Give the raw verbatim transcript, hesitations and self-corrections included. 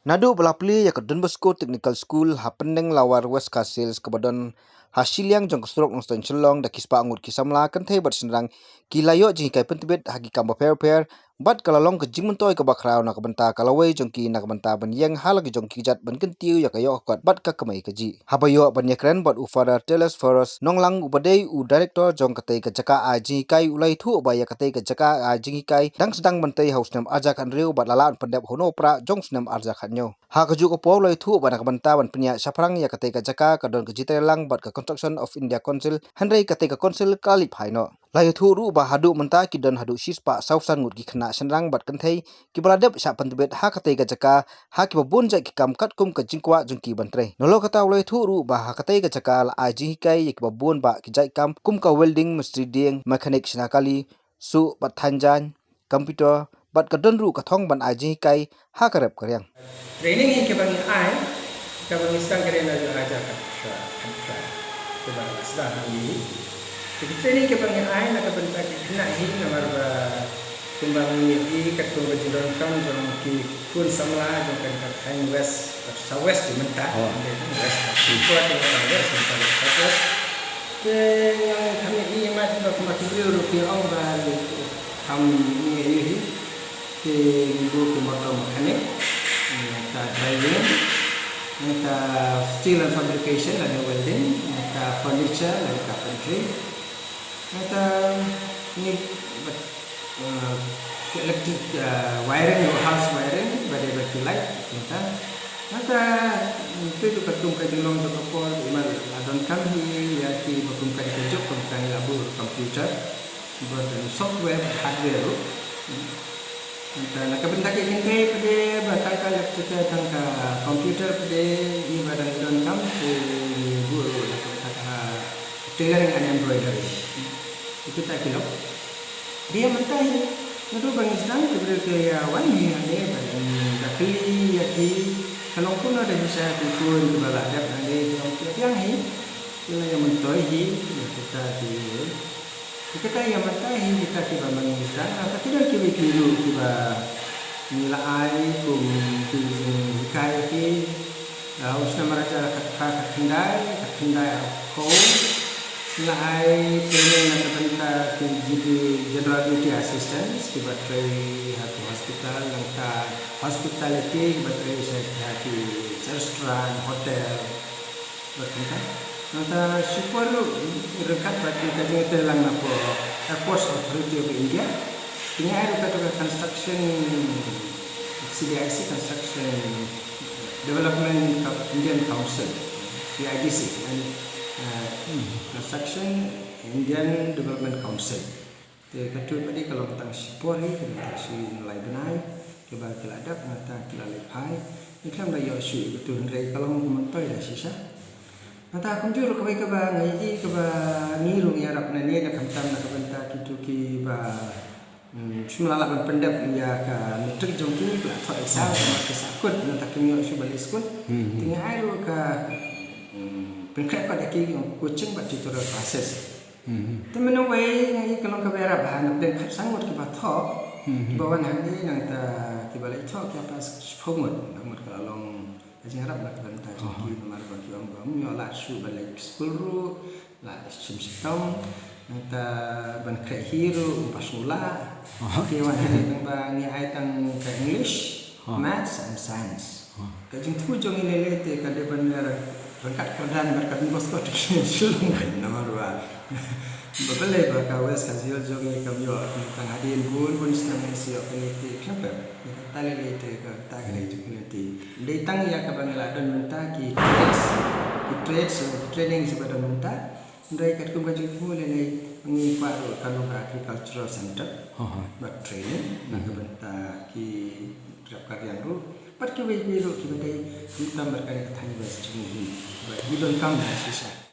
Naduh ba la plie ïa ka Don Bosco Technical School ha Pyndenglawar, West Khasi Hills, kaba don ha shiliang jong ka surok Nongstoiñ Shillong da ki spah ngut ki samla kynthei bad shynrang, ki la ïoh jinghikai pyntbit ha ki kam bapher bapher, bad ka la long ka jingmyntoi kaba khraw na ka bynta ka lawei jong ki na ka bynta ban ïeng ha la ki jong ki kjat ban kyntiew ïa ka ïoh ka kot bad ka kamai kajih. Haba ïoh ban ïakren bad u Father Telesphorus Nonglang, uba dei u director jong katei ka jaka ai jinghikai, u la ïathuh ba ïa katei ka jaka ai jinghikai dang sdang ban tei ha u snem arhajar khathynriew bad la lah pyndep ha u Nohprah jong u snem arhajar khathynñiew. Ha kajuh ka por u la ïathuh ba na ka bynta ban pynïaid shaphrang ïa katei ka jaka ka don ka jingtreilang bad ka Construction of India Council, hynrei katei ka council ka la leit phai noh. La ïathuh ruh ba haduh mynta ki don haduh shispah sawphew san ngut ki khynnah shynrang bad kynthei kiba la dep shah pyntbit ha katei ka jaka ha kiba bun jait ki kam katkum ka jingkwah jong ki ban trei. Nalor kata u la ïathuh ruh ba ha katei ka jaka la ai jinghikai ïa kiba bun bah ki jait kam kum ka welding, mistri dieng, mechanic shna kali, suh bad thaiñ jaiñ, computer, bad ka don ruh ka thong ban ai jinghikai ha ka rep ka riang. Training hi kaba ngi ai, kaba ngi sdang ka dei naduh arhajar khatphra, khatphra. Kaba sdang ha ngi. Te ka training kaba ngi ai na ka bynta ki khynnah hi namar ba kumba ngi ïohi katkum ka jingdonkam jong ki khun samla jong kane ka thaiñ West, South West te mynta. Oh. West. West, South West. Te ngi kham ïohi mat ba kumba ki briew ruh ki ong ba kham ngi ïohi. Te ngi buh ki motor mechanic, nangta driving, nangta steel and fabrication lane welding, nangta furniture lane carpentry, nangta ngi bad, eh, electric, eh, wiring, house wiring, bad electric light, nangta, nangta, mm, te tu katkum ka jinglong jong ka por, i mal, la donkam hi ïa kiba kum ka dei ka juk, kum ka ngi la buh computer, bad software, hardware ruh. Nangta na ka bynta ki kynthei pat de ba tang ka electrical, tang ka computer pat de, ngi ba dang donkam, te ngi buh ruh na ka bynta ka tailoring and embroidery. Ito ta ki lok. Te mynta hi, naduh ba ngi sdang ki briew ki ïa wan hi hangne ba ngi da kylli ïa ki, ka long kumno da shisha ki khun ba la dep hangne, ki ong ki biang hi, ki la ïa myntoi hi ïa kita ki. Te kata ïa mynta hi kita kiba ma ngi sdang, nangta ki don kiwei ki ruh kiba ngi la ai kum ki jinghikai ki, ah, u snem arhajar khatphra khatkhyndai, khatkhyndai arphew. Ngi la ai training na ka bynta ki G D, General Duty Assistants, kiba trei ha ki hospital, nangta hospitality, kiba trei sha ki restaurant, hotel. Bad kumta, nangta shipor ruh ryngkat bad ka jingïatreilang na ka Airports Authority of India. Te ngi ai ruh kata ka construction, C D I C, Construction Development Co-, Indian Council, C I D C, and, uh, Construction Indian Development Council. Te katto pat de ka long tang shipor hi, ka long tang shi lai bnai, kaba ki la dep, nangta ki la leit phai. Ngi khlem da ïoh shuh ïa katto hynrei ka long myntoi da shisha. Nangta kumjuh ruh kawei kaba ngi ïohi kaba ngi ruh ngi ïarap nangne, da khamtam na ka bynta kito kiba, mm, shym la lah ban pyndep ïa ka matric jong ki, ki la thoh exam, namar ki sahkut, nangta kim ïoh shuh ban leit skul. Hmm. Te ngi ai ruh ka, mm, pynkhreh kot ïa ki, coaching bad tutorial classes. Mhm. Te mynwei ngi ka long kaba ïarap ha na pdeng khatsan ngut kiba thoh, mhm, kiba wan hangne, nangta kiba leit thoh ki ïa pass shiphew ngut, ngut ka la long ka jingïarap na ka bynta jong ki, aha, namar ba ki ong ba ym ïoh lad shuh ban leit skul ruh, la shim shitom, nangta ban khreh hi ruh ym pat sngewlah. Aha. Ki wan hangne tang ba ngi ai tang ka English, ha, Maths and Science. Ka jingthmu jong ngi lei lei te ka dei ban ïa ryngkat kyrdan bad ka Don Bosco Technical Shillong, namar ba, ba balei ba ka West Khasi Hills jong ngi kam ïoh tang hadien bun bun snem ngi sa ïoh kane te khlem pep. Ïa kata lei lei te kata ka dei jong ngi te. Dei tang ïa kaba ngi la don mynta ki trades, ki trades, ki training kiba don mynta. Hynrei katkum ka jingthmu lei lei ngi kwah ruh kan long ka agricultural center. Ha, ha. Bad training na ka bynta ki rep ka riang ruh. Bad kiwei kiwei ruh kiba dei khamtam bad kane ka thaiñ West jong ngi hi. Ba ki donkam da shisha.